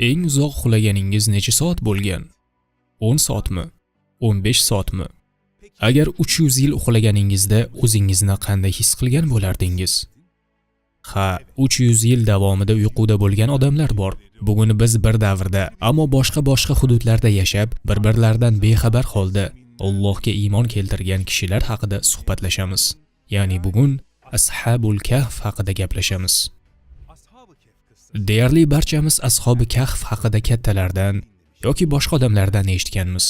Eng uzoq uxlaganingiz necha soat bo'lgan? 10 soatmi? 15 soatmi? Agar 300 yil uxlaganingizda o'zingizni qanday his qilgan bo'lardingiz? Ha, 300 yil davomida uyquda bo'lgan odamlar bor. Bugun biz bir davrda, ammo boshqa-boshqa hududlarda yashab, bir-birlaridan bexabar holda Allohga iymon keltirgan kishilar haqida suhbatlashamiz. Ya'ni bugun Ashabul Kahf haqida gaplashamiz. Deyarli barchamiz Ashobi Kahf haqida kattalardan yoki boshqa odamlardan eshitganmiz.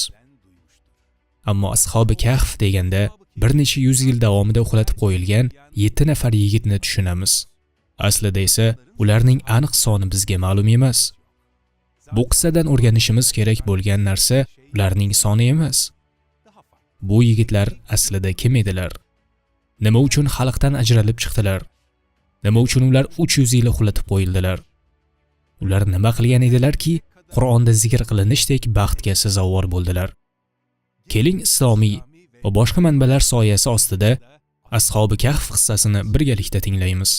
Ammo Ashobi Kahf deganda bir necha yuz yil davomida uxlatib qo'yilgan 7 nafar yigitni tushunamiz. Aslida esa ularning aniq soni bizga ma'lum emas. Bu qissadan o'rganishimiz kerak bo'lgan narsa ularning soni emas. Bu yigitlar aslida kim edilar? Nima uchun xalqdan ajralib chiqdilar? Nima uchun ular 300 yil uxlatib qo'yildilar? Ular nima qilgan edilarki, Qur'onda zikr qilinishdek baxtga sazovor bo'ldilar? Keling, islomiy va boshqa manbalar soyasi ostida Ashobi Kahf qissasini birgalikda tinglaymiz.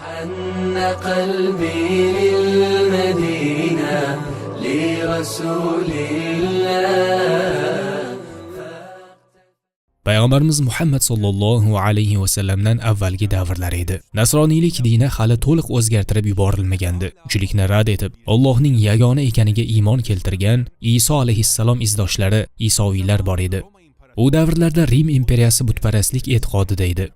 حن قلبي للمدينة لرسول الله. Payg'ambarimiz Muhammad sollallohu alayhi va sallamdan avvalgi davrlar edi. Nasroniylik dini hali to'liq o'zgartirib yuborilmagandi. Uchlikni rad etib, Allohning yagona ekaniga iymon keltirgan Iso alayhissalom izdoshlari Isoviylar bor edi. U davrlarda Rim imperiyasi butparastlik e'tiqodida edi.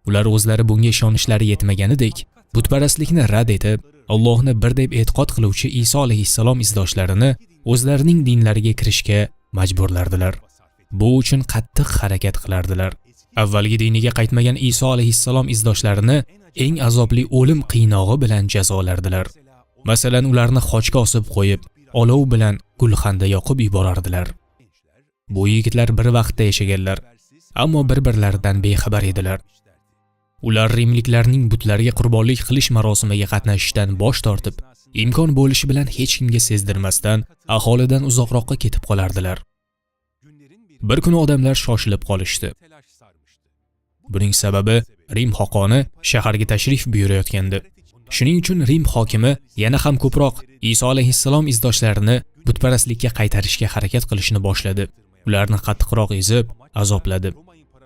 Ular o'zlari bunga ishonishlari yetmaganidek, butparastlikni rad etib, Allohni bir deb e'tiqod qiluvchi Iso alayhissalom izdoshlarini o'zlarining dinlariga kirishga majburlardilar. Bu uchun qattiq harakat qilardilar. Avvalgi diniga qaytmagan Iso alayhissalom izdoshlarini eng azobli o'lim qiynog'i bilan jazolardilar. Masalan, ularni xochga osib qo'yib, olov bilan gulxanda yoqib yuborardilar. Bu yigitlar bir vaqtda yashaganlar, ammo bir-birlaridan bexabar edilar. Ular rimliklarning butlarga qurbonlik qilish marosimiga qatnashishdan bosh tortib, imkon bo'lishi bilan hech kimga sezdirmasdan aholidan uzoqroqqa ketib qolardilar. Bir kuni odamlar shoshilib qolishdi. Buning sababi Rim xoqoni shaharga tashrif buyurayotgandi. Shuning uchun Rim hokimi yana ham ko'proq Iso alayhissalom izdoshlarini butparastlikka qaytarishga harakat qilishni boshladi. Ularni qattiqroq ezib, azobladi.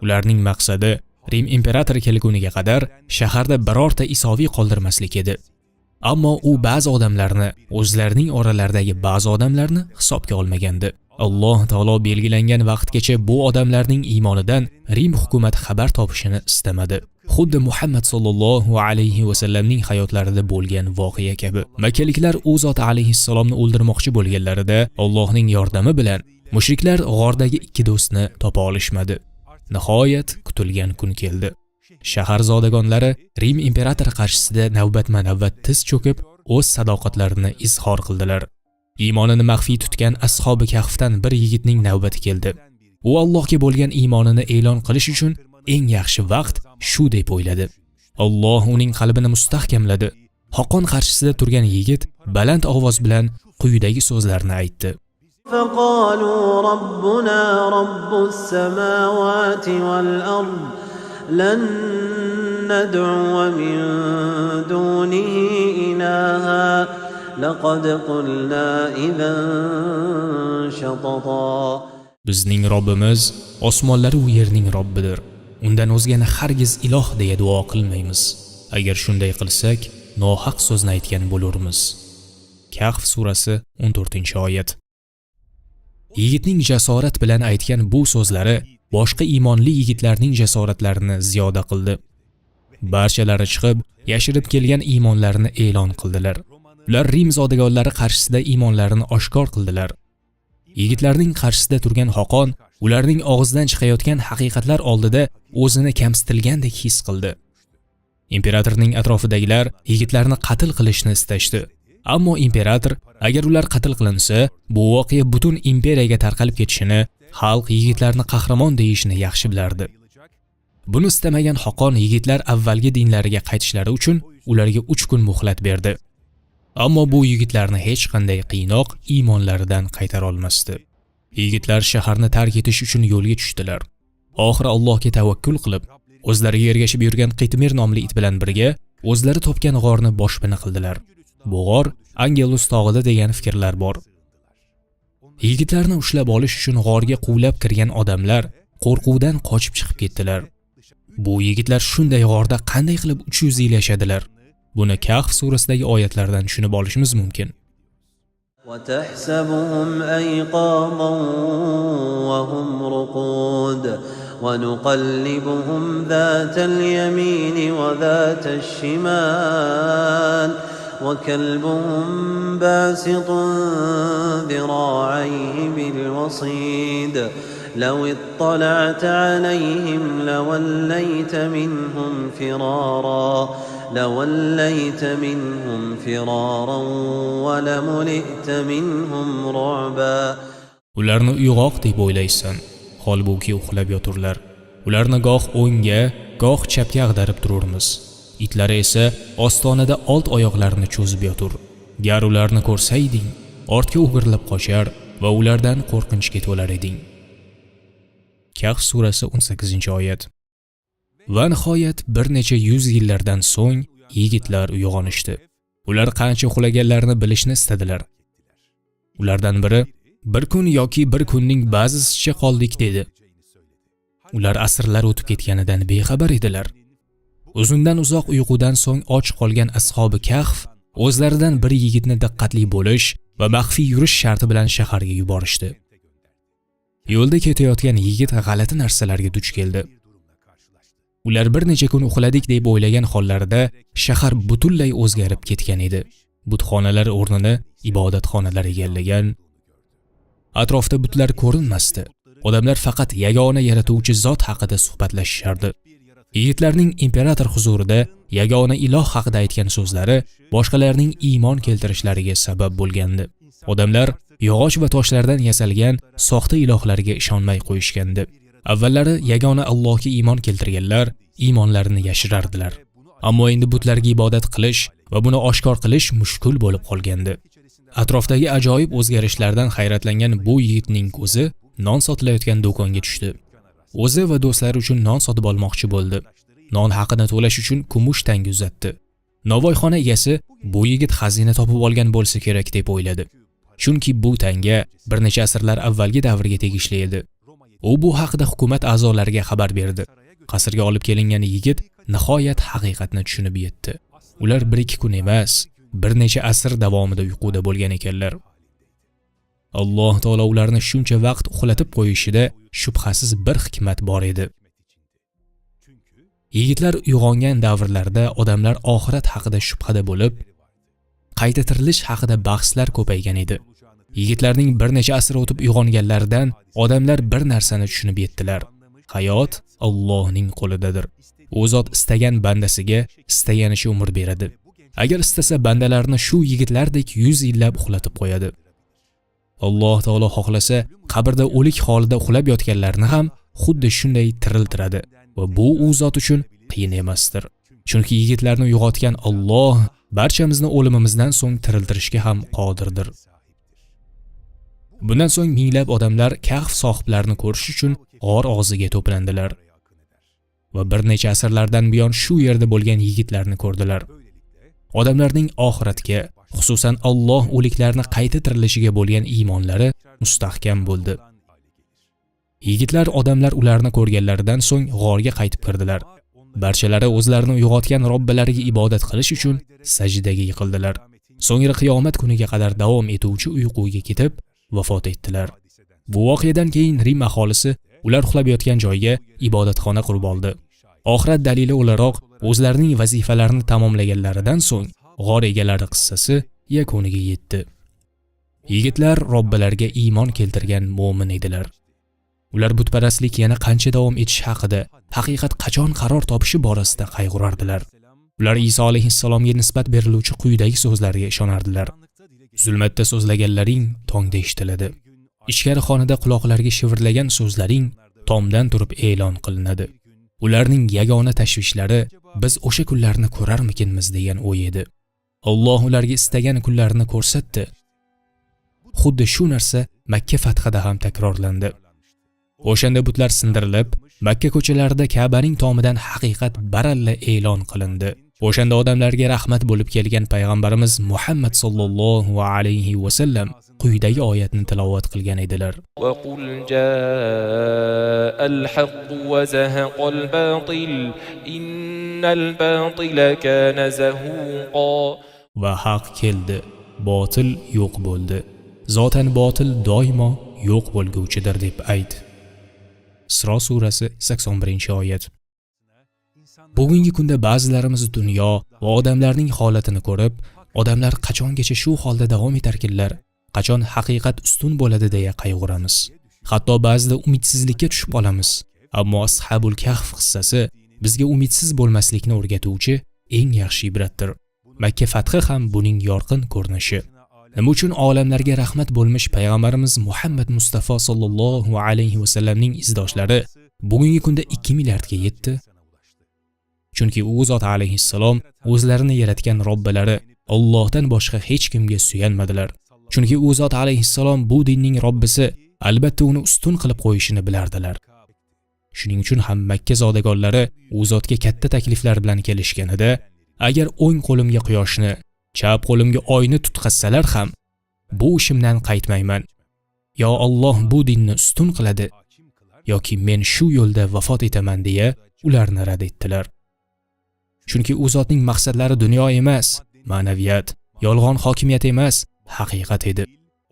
Ularning maqsadi Rim imperatori kelguniga qadar shaharda birorta isoviy qoldirmaslik edi. Ammo u ba'zi odamlarni, o'zlarining oralaridagi ba'zi odamlarni hisobga olmagandi. Alloh taolo belgilangan vaqtgacha bu odamlarning iymonidan Rim hukumati xabar topishini istamadi. Xuddi Muhammad sollallohu alayhi va sallamning hayotlarida bo'lgan voqea kabi. Makkaliklar u zot alayhissalomni o'ldirmoqchi bo'lganlarida Allohning yordami bilan mushriklar g'ordagi ikki do'stni topa olishmadi. Nihoyat kutilgan kun keldi. Shahar zodagonlari Rim imperatori qarshisida navbatma-navbat tiz cho'kib, o'z sadoqatlarini izhor qildilar. Iymonini maxfiy tutgan Ashobi Kahfdan bir yigitning navbati keldi. U Allohga bo'lgan iymonini e'lon qilish uchun eng yaxshi vaqt shu deb o'yladi. Alloh uning qalbini mustahkamladi. Xoqon qarshisida turgan yigit baland ovoz bilan quyidagi so'zlarni aytdi. فقالوا ربنا رب السماوات والأرض لن ندعو من دونه إلها لقد قلنا إذا شططا. Bizning Robbimiz osmonlar va yerning Robbidir. Undan o'zgani hargiz iloh deya duo qilmaymiz. Agar shunday qilsak, nohaq so'zni aytgan bo'lurmiz. Kahf surasi 14-oyat. Yigitning jasorat bilan aytgan bu so'zlari boshqa iymonli yigitlarning jasoratlarini ziyoda qildi. Barchalari chiqib, yashirib kelgan iymonlarini e'lon qildilar. Ular Rim zodagonlari qarshisida iymonlarini oshkor qildilar. Yigitlarning qarshisida turgan xoqon ularning og'zidan chiqayotgan haqiqatlar oldida o'zini kamsitilgandek his qildi. Imperatorning atrofidagilar yigitlarni qatl qilishni istashdi. Ammo imperator agar ular qatl qilinsa, bu voqea butun imperiyaga tarqalib ketishini, xalq yigitlarni qahramon deyishini yaxshi bilardi. Buni istamagan xoqon yigitlar avvalgi dinlariga qaytishlari uchun ularga 3 kun muhlat berdi. Ammo bu yigitlarni hech qanday qiynoq iymonlaridan qaytara olmasdi. Yigitlar shaharni tark etish uchun yo'lga tushdilar. Oxiri Allohga tavakkul qilib, o'zlariga ergashib yurgan Qitmir nomli it bilan birga o'zlari topgan g'orni boshpana qildilar. Bu g'or Angelus tog'ida degan fikrlar bor. Yigitlarni ushlab olish uchun g'orga quvlab kirgan odamlar qo'rquvdan qochib chiqib ketdilar. Bu yigitlar shunday g'orda qanday qilib 300 yil yashadilar? Buni Kahf surasidagi oyatlardan tushunib olishimiz mumkin. وتحسبهم أيقاظا وهم رقود ونقلبهم ذات اليمين وذات الشمال وكلبهم باسط ذراعيه بالوصيد لو اطلعت عليهم لوليت منهم فرارا لوليت منهم فرارا ولملئت منهم رعبا. Ularni uyg'oq deb o'ylaysan, holbuki uxlab yoturlar. Ularni goh o'ngga, goh chapga ag'darib tururmiz. Itlari esa ostonada old oyoqlarini cho'zib yotur. Gar ularni ko'rsayding, ortga o'girilib qochar va ulardan qo'rqinchga to'lar eding. Kahf surasi 18-oyat. Va nihoyat bir necha yuz yillardan so'ng yigitlar uyg'onishdi. Ular qancha uxlaganlarini bilishni istadilar. Ulardan biri bir kun yoki bir kunning ba'zisicha qoldik dedi. Ular asrlar o'tib ketganidan bexabar edilar. Uzundan uzoq uyqudan so'ng och qolgan ashobi Kahf o'zlaridan bir yigitni diqqatli bo'lish va maxfiy yurish sharti bilan shaharga yuborishdi. Yo'lda ketayotgan yigit g'alati narsalarga duch keldi. Ular bir necha kun uxladik deb o'ylagan hollarida shahar butunlay o'zgarib ketgan edi. Butxonalar o'rnini ibodatxonalar egallagan. Atrofda butlar ko'rinmasdi. Odamlar faqat yagona yaratuvchi zot haqida suhbatlashishardi. Yigitlarning imperator huzurida yagona iloh haqida aytgan so'zlari boshqalarning iymon keltirishlariga sabab bo'lgandi. Odamlar yog'och va toshlardan yasalgan soxta ilohlarga ishonmay qo'yishgandi. Avvallari yagona Allohga iymon keltirganlar iymonlarini yashirardilar. Ammo endi butlarga ibodat qilish va buni oshkor qilish mushkul bo'lib qolgandi. Atrofdagi ajoyib o'zgarishlardan hayratlangan bu yigitning ko'zi non sotilayotgan do'konga tushdi. O'zi va do'stlari uchun non sotib olmoqchi bo'ldi. Non haqini to'lash uchun kumush tanga uzatdi. Novvoyxona egasi bu yigit xazina topib olgan bo'lsa kerak deb o'yladi. Chunki bu tanga bir necha asrlar avvalgi davrga tegishli edi. U bu haqida hukumat a'zolariga xabar berdi. Qasrga olib kelingan yigit nihoyat haqiqatni tushunib yetdi. Ular 1-2 kun emas, bir necha asr davomida uyquda bo'lgan ekanlar. Alloh taolo ularni shuncha vaqt uxlatib qo'yishida shubhasiz bir hikmat bor edi. Yigitlar uyg'ongan davrlarda odamlar oxirat haqida shubhada bo'lib, qayta tirilish haqida bahslar ko'paygan edi. Yigitlarning bir necha asr o'tib uyg'onganlaridan odamlar bir narsani tushunib yetdilar. Hayot Allohning qo'lidadir. U zot istagan bandasiga istaganicha umr beradi. Agar istasa bandalarni shu yigitlardek 100 yillab uxlatib qo'yadi. Alloh taolo xohlasa qabrda o'lik holida uxlab yotganlarni ham xuddi shunday tiriltiradi va bu u zot uchun qiyin emasdir. Chunki yigitlarni uyg'otgan Alloh barchamizni o'limimizdan so'ng tiriltirishga ham qodirdir. Bundan so'ng minglab odamlar Kahf sohiblarini ko'rish uchun g'or og'ziga to'plandilar va bir necha asrlardan buyon shu yerda bo'lgan yigitlarni ko'rdilar. Odamlarning oxiratga, xususan Alloh o'liklarni qayta tirilishiga bo'lgan iymonlari mustahkam bo'ldi. Yigitlar odamlar ularni ko'rganlaridan so'ng g'orga qaytib kirdilar. Barchalari o'zlarini uyg'otgan Robbilariga ibodat qilish uchun sajdaga yiqildilar. So'ngra qiyomat kuniga qadar davom etuvchi uyquga ketib vafot etdilar. Bu voqeadan keyin Rim aholisi ular uxlab yotgan joyga ibodatxona qurib oldi. Oxirat dalili o'laroq o'zlarining vazifalarini tamomlaganlaridan so'ng g'or egalari qissasi yakuniga yetdi. Yigitlar Robbilariga iymon keltirgan mo'min edilar. Ular butparastlik yana qancha davom etishi haqida, haqiqat qachon qaror topishi borasida qayg'urardilar. Ular Iso alayhissalomga nisbat beriluvchi quyidagi so'zlarga ishonardilar. Zulmatda so'zlaganlaring tongda eshitiladi. Ichkari xonada quloqlarga shivirlagan so'zlaring tomdan turib e'lon qilinadi. Ularning yagona tashvishlari biz o'sha kunlarni ko'rarmikinmiz degan o'y edi. Alloh ularga istagan kunlarini ko'rsatdi. Xuddi shu narsa Makka fathida ham takrorlandi. O'shanda butlar sindirilib, Makka ko'chalarida Ka'baning tomidan haqiqat baralla e'lon qilindi. O'shanda odamlarga rahmat bo'lib kelgan payg'ambarimiz Muhammad sallallohu alayhi va sallam quyidagi oyatni tilovat qilgan edilar. وقل جاء الحق وزهق الباطل إن الباطل كان زهوقا. Va haq keldi, botil yo'q bo'ldi. Zotan botil doimo yo'q bo'lguvchidir deb ayt. Isro surasi 81-oyat. Bugungi kunda ba'zilarimiz dunyo va odamlarning holatini ko'rib, odamlar qachongacha shu holda davom etarkinlar, qachon haqiqat ustun bo'ladi deya qayg'uramiz. Hatto ba'zida umidsizlikka tushib qolamiz. Ammo Ashabul Kahf qissasi bizga umidsiz bo'lmaslikni o'rgatuvchi eng yaxshi ibratdir. Makka fathi ham buning yorqin ko'rinishi. Nima uchun olamlarga rahmat bo'lmish payg'ambarimiz Muhammad Mustafa sallallohu alayhi va sallamning izdoshlari bugungi kunda 2 milliardga yetdi? Chunki u zot alayhissalom o'zlarini yaratgan Robbilari Allohdan boshqa hech kimga suyanmadilar. Chunki u zot alayhissalom bu dinning Robbisi, albatta uni ustun qilib qo'yishini bilardilar. Shuning uchun ham Makka zodagonlari u zotga katta takliflar bilan kelishganida, agar o'ng qo'limga quyoshni, chap qo'limga oyni tutqazsalar ham bu ishimdan qaytmayman. Yo Alloh bu dinni ustun qiladi yoki men shu yo'lda vafot etaman deya ularni rad etdilar. Chunki u zotning maqsadlari dunyo emas, ma'naviyat, yolg'on hokimiyat emas, haqiqat edi.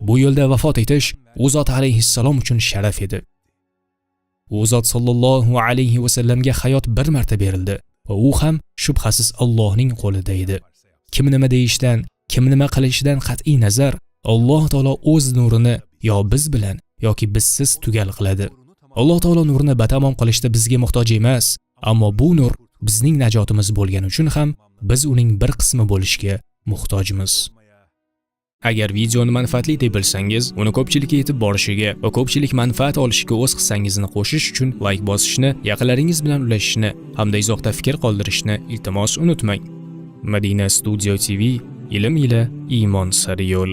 Bu yo'lda vafot etish u zot alayhissalom uchun sharaf edi. U zot sallallohu alayhi va sallamga hayot bir marta berildi va u ham shubhasiz Allohning qo'lida edi. Kim nima deyishdan, kim nima qilishidan qat'iy nazar, Alloh taolo o'z nurini yo biz bilan yoki bizsiz tugal qiladi. Alloh taolo nurni batamom qilishda bizga muhtoj emas, ammo bu nur bizning najotimiz bo'lgani uchun ham biz uning bir qismi bo'lishga muhtojmiz. Agar videoni manfaatli deb bilsangiz, uni ko'pchilikka yetib borishiga va ko'pchilik manfaat olishiga o'z hissangizni qo'shish uchun like bosishni, yaqinlaringiz bilan ulashishni hamda izohda fikr qoldirishni iltimos unutmang. Madina Studio TV ilm ila iymon sari yo'l.